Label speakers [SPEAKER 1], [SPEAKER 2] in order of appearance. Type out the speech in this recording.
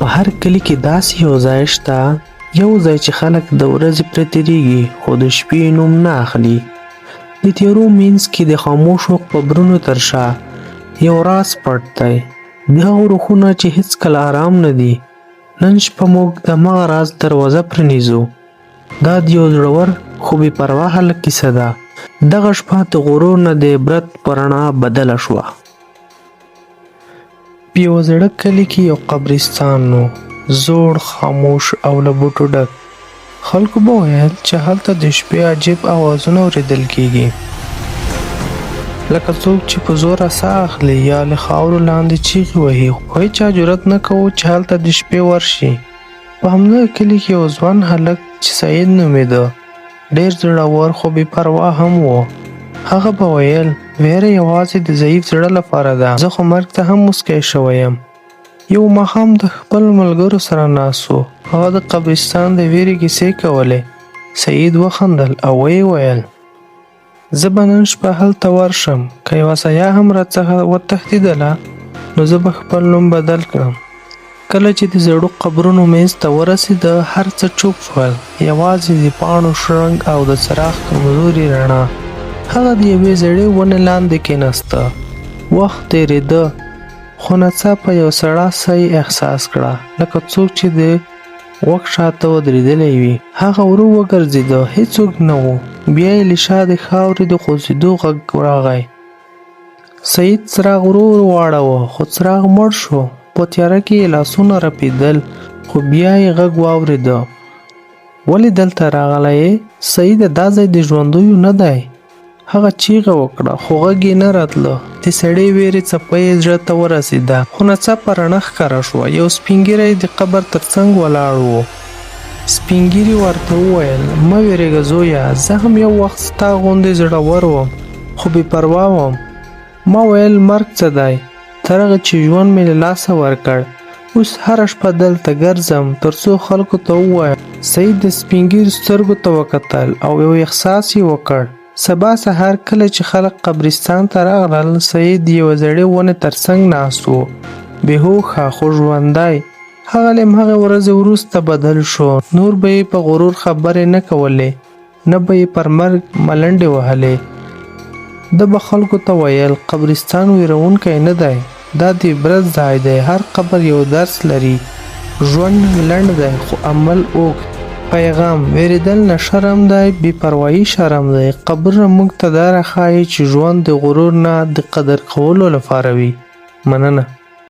[SPEAKER 1] په هر کلي کې داسې یو ځای شته، یو ځای چې خلک د ورځې پرې تېرېږي، خو د شپې نوم نه اخلي. د تیارو منځ کې د خاموشو قبرونو تر شا یو راز پټ دی، د هغو روحونه چې هېڅکله ارام نه دي. نن شپه موږ د همغه راز دروازه پرانیزو. دا د یو زړور خو بې پروا هلک کیسه ده. دغه شپه د غرور نه د عبرت په رڼا بدله شوه. په یوه زړه کلي کې یو قبرستان و، زوړ، خاموش او له بوټو ډک. خلکو به ویل چې هلته د شپې عجیب اوازونه اورېدل کېږي، لکه څوک چې په زوره ساه اخلي یا له خاورو لاندې چیغې وهي، خو هیچا جرئت نه کاوه چې هلته د شپې ورشي. په همدغه کلي کې یو ځوان هلک چې سعید نومېده، ډېر زړور خو بې پروا هم و. هغه به ویل، ویره یوازې د ضعیف زړه لپاره ده، زه خو مرګ ته هم موسکی شوی یم. یو ماښام د خپل ملګرو سره ناست و. هغه د قبرستان د ویرې کیسې کولې. سعید وخندل او ویې ویل، زه به نن شپه هلته ورشم، که یوه سایه هم راڅخه وتښتېدله، نو زه به خپل نوم بدل کړم. کله چې د زړو قبرونو منځ ته ورسېده، هر څه چوپ شول، یوازې د پاڼو شرنګ او د څراغ کمزورې رڼا. هغه د یوې زړې ونې لاندې کېناسته. وخت تېرېده، خو ناڅاپه یو سړه ساه یې احساس کړه، لکه څوک چې د غوږ شاته ودرېدلی وي. هغه ورو وګرځېده، هېڅوک نه و. بیا یې له شا د خاورې د خوځېدو غږ راغی. سعید څراغ ورو ورو واړاوه، خو څراغ مړ شو. په تیاره کې یې لاسونه رپېدل، خو بیا یې غږ واورېده، ولې دلته راغلی یې؟ سعیده، دا ځای د ژوندیو نه دی. هغه چیغه وکړه، خو غږ یې نه راتله. د سړې وېرې څپه یې زړه ته ورسېده، خو ناڅاپه رڼا ښکاره شوه. یو سپین ږیری د قبر تر څنګ ولاړ و. سپین ږیري ورته وویل، مه وېرېږه زویه، زه هم یو وخت ستا غوندې زړور وم، خو بې پروا وم. ما ویل مرګ څه دی، تر هغه چې ژوند مې له لاسه ورکړ. اوس هره شپه دلته ګرځم، تر څو خلکو ته ووایم. سعید د سپین ږیري سترګو ته وکتل او یو احساس یې وکړ. سبا سهار کله چې خلک قبرستان ته راغلل، سعید د یوې زړې ونې تر څنګ ناست و، بې هوښه خو ژوندی. هغه له هماغې ورځې وروسته بدل شو. نور به یې په غرور خبرې نه کولې، نه به یې پر مرګ ملنډې وهلې. ده به خلکو ته ویل، قبرستان وېروونکی نه دی، دا د عبرت ځای دی، هر قبر یو درس لري. ژوند لنډ دی، خو عمل اوږد. پیغام، وېرېدل نه شرم دی، بې پروايي شرم دی. قبرونه موږ ته دا راښيي چې ژوند د غرور نه، د قدر کولو لپاره وي. مننه.